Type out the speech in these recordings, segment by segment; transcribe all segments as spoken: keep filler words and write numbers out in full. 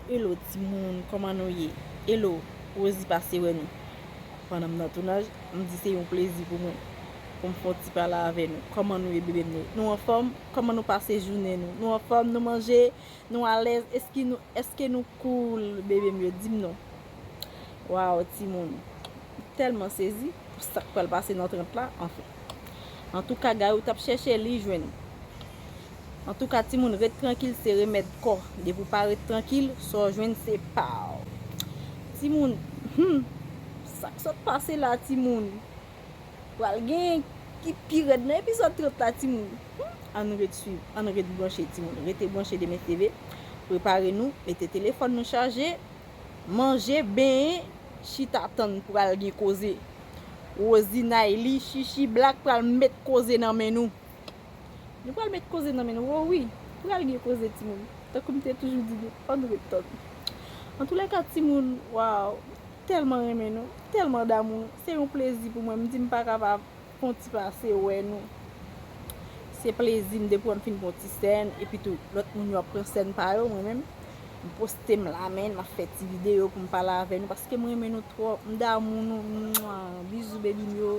Hello timoun, kòman nou ye? Hello, Rosie pase wè nou. Pandan m nan tounaj, m di se yon plezi pou mwen pou m fè yon ti pale avè nou. Kòman nou ye, bebe m yo? Nou anfòm? Kòman nou pase jounen nou? Nou anfòm? Nou manje? Nou alèz? Èske nou, èske nou cool, bebe m yo? Di m non. Waw, timoun. M tèlman sezi pou sa k pral pase nan trant la, anfen. Antouka, Gayou t ap chèche, li jwenn. Antouka, timoun, ret trankil, se remèd kò. Depi w pa ret trankil, sa w jwenn, se pa w. Timoun, hmm, sa k sot pase la, timoun. Pral gen ki pi rèd nan epizòd trant la, timoun. Hmm, ann ret swiv, ann ret branche, timoun. Rete branche Demen TV. Prepare nou, mete telefòn nou chaje, manje, benyen, chita tann pral gen koze. Rosie, Nayli, Chichi, Black pral met koze nan men nou. Nou pral met koze nan men nou. O wi, pral gen koze, timoun. Tankou m te toujou di nou, ann ret tann. Antoulèka, timoun, waw, tèlman renmen nou, tèlman damou nou. Se yon plezi pou mwen. M di m pa kapab fè yon ti pase wè nou. Se plezi m depi wè m fin pran ti sèn, epi tou lòt moun yo ap pran sèn pa yo, mwen menm m poste m la menm, m ap fè ti videyo pou m pale avè nou, paske m renmen nou twòp, m damou nou. Mwa, bizou baby m yo.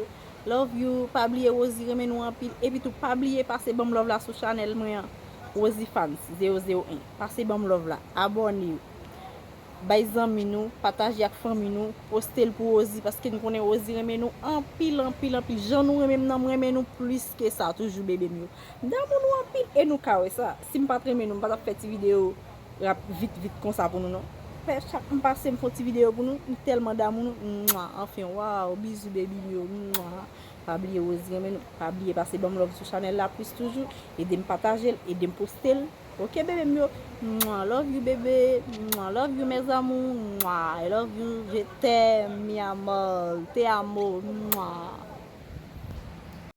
Love you. Pa bliye Rosie renmen nou anpil. Epi tou pa bliye pase ban m love la sou chanèl mwen an. Rosie Fans zewo zewo en. Pase ban m love la. Abòne. Bay zanmi nou, pataje ak fanmi nou, poste l pou Rosie, paske n konnen Rosie renmen nou anpil, anpil, anpil. Jan nou renmen m nan, m renmen nou plis ke sa toujou, bebe m yo. M damou nou anpil e nou ka wè sa. Si m pa t renmen nou, m pa t ap fè ti videyo rap vit, vit konsa pou nou, non. Fè chak m pase, m fè yon ti videyo pou nou, m tèlman damou nou. Mwa, anfen, waw, bizou, baby m yo. Mwa. Pa bliye Rosie renmen nou. Pa bliye pase ban m love sou chanèl la plis toujou. Ede m pataje l, ede m poste l. Ok, bebe m yo. Mwa, love you, bebe. Mwa, love you, mes amours. Mwa, I love you. Je t'aime, mi amor. Te amo. Mwa.